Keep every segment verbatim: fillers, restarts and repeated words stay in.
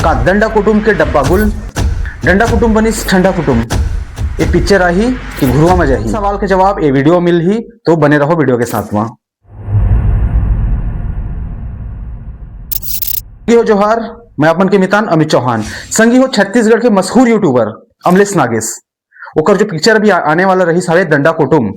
का दंडा कुटुम के डब्बा गुल, डंडा कुटुम बनिस ठंडा कुटुम, ये पिक्चर आही कि घुरुआ म जाही? सवाल के जवाब ये वीडियो मिलही, तो बने रहो वीडियो के साथ म। संगी हो जोहार, मैं आप मन के मितान अमित चौहान। संगी हो, छत्तीसगढ़ के मशहूर यूट्यूबर अमलेश नागेश, ओकर जो पिक्चर अभी आ-, आने वाला रहिस हवे दंडा कुटुम,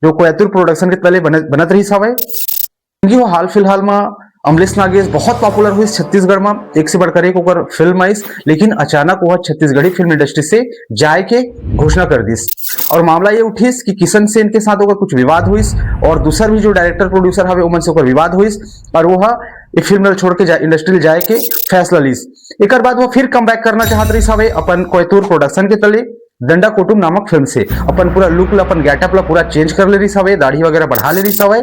जो कोयतुर प्रोडक्शन के तले बनत, बनत रहिस हवे। संगी हो, हाल फिलहाल म अमलेश नागेश बहुत पॉपुलर होइस छत्तीसगढ़ म, एक से बढ़कर एक ओकर फिल्म आइस, लेकिन अचानक वो छत्तीसगढ़ी फिल्म इंडस्ट्री से जाए के घोषणा कर दिस। और मामला ये उठिस कि किशन सेन के साथ ओकर कुछ विवाद होइस और दूसर भी जो डायरेक्टर प्रोड्यूसर हवे ओमन से ओकर विवाद होइस और वो ह ये फिल्म ल छोड़ के जा, इंडस्ट्री ल जाए के फैसला लिस। एकर बाद वो फिर कम बैक करना चाहत रहिस हवे अपन कोयतुर प्रोडक्शन के तले डंडा कुटुम नामक फिल्म से अपन पूरा लुक ल, अपन गेटअप ल पूरा चेंज कर ले रहिस हवे, दाढ़ी वगैरह बढ़ा ले रहिस हवे।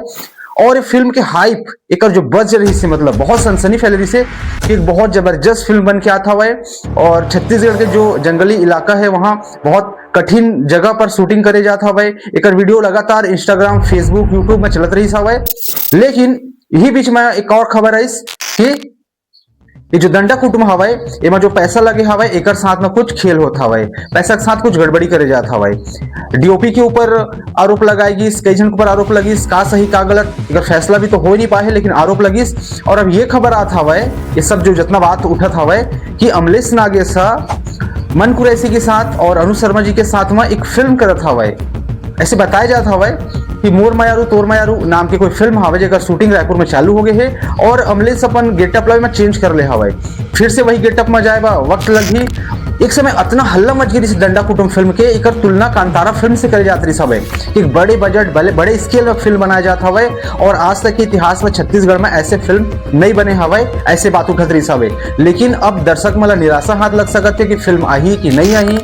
और ये फिल्म के हाइप, एकर जो बज रहिस हे, मतलब बहुत सनसनी फैले रहिस हे कि एक बहुत जबरदस्त फिल्म बन के आत हवय और छत्तीसगढ़ के जो जंगली इलाका है वहाँ बहुत कठिन जगह पर शूटिंग करे जात हवय। एकर वीडियो लगातार Instagram, Facebook, YouTube में चलत रहिस हवय। लेकिन यही बीच में एक और खबर आइस कि ये जो दंडा कुटुम हवय, एमा जो पैसा लगे हवय, एकर साथ में कुछ खेल होत हवय, पैसा के साथ कुछ गड़बड़ी करे जात हवय। डीओपी के ऊपर आरोप लगाए गिस, कई झन के ऊपर आरोप लगिस, का सही का गलत, एकर फैसला भी तो हो नहीं पाए, लेकिन आरोप लगिस। और अब ये खबर आत हवय, ये सब जो जितना बात उठत हवय कि अमलेश नागेश ह मन कुरैशी के साथ और अनु शर्मा जी के साथ में एक फिल्म करत हवय। ऐसे बताया जात हवय कि मोर मयारू तोर मयारू नाम के कोई फिल्म हवय, जेकर शूटिंग रायपुर में चालू हो गए हे और अमलेश अपन गेटअप ला में चेंज कर ले हवय। फिर से वही गेटअप में जाए बा वक्त लगही। एक समय अतना हल्ला मच गई इस डंडा कुटुम फिल्म के, एकर तुलना कांतारा फिल्म से करे जात रही हवय। एक बड़े बजट, बड़े, बड़े स्केल में फिल्म बनाया जात हवय और आज तक के इतिहास में छत्तीसगढ़ में ऐसे फिल्म नहीं बने हवय, ऐसे बात उठत रही हवय। लेकिन अब दर्शक मन ला निराशा हाथ लग सकत है कि फिल्म आही कि नहीं आही,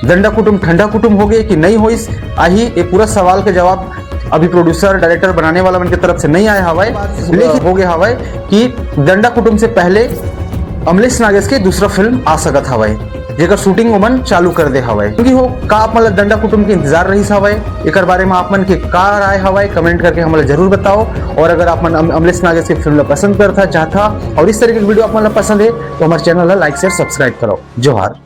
डंडा कुटुम ठंडा कुटुम हो गए कि नहीं होइस, आही, ये पूरा सवाल के जवाब अभी प्रोड्यूसर, डायरेक्टर बनाने वाला मन के तरफ से नहीं आए हवय। लेकिन हो गए हवय कि डंडा कुटुम से पहले अमलेश नागेश के दूसरा फिल्म आ सकत हवय, जेकर शूटिंग ओमन चालू कर दे हवय। क्योंकि हो का आप मन ला डंडा कुटुम के इंतजार रहिस हवय, एकर बारे में आप मन के का राय हवय, कमेंट करके हमला जरूर बताओ। और अगर आप मन अम-, अमलेश नागेश के फिल्म ला पसंद करथा, चाहथा और इस तरह के वीडियो आप मन ला पसंद है, तो हमारे चैनल ला लाइक, शेयर, सब्सक्राइब करो। जोहार।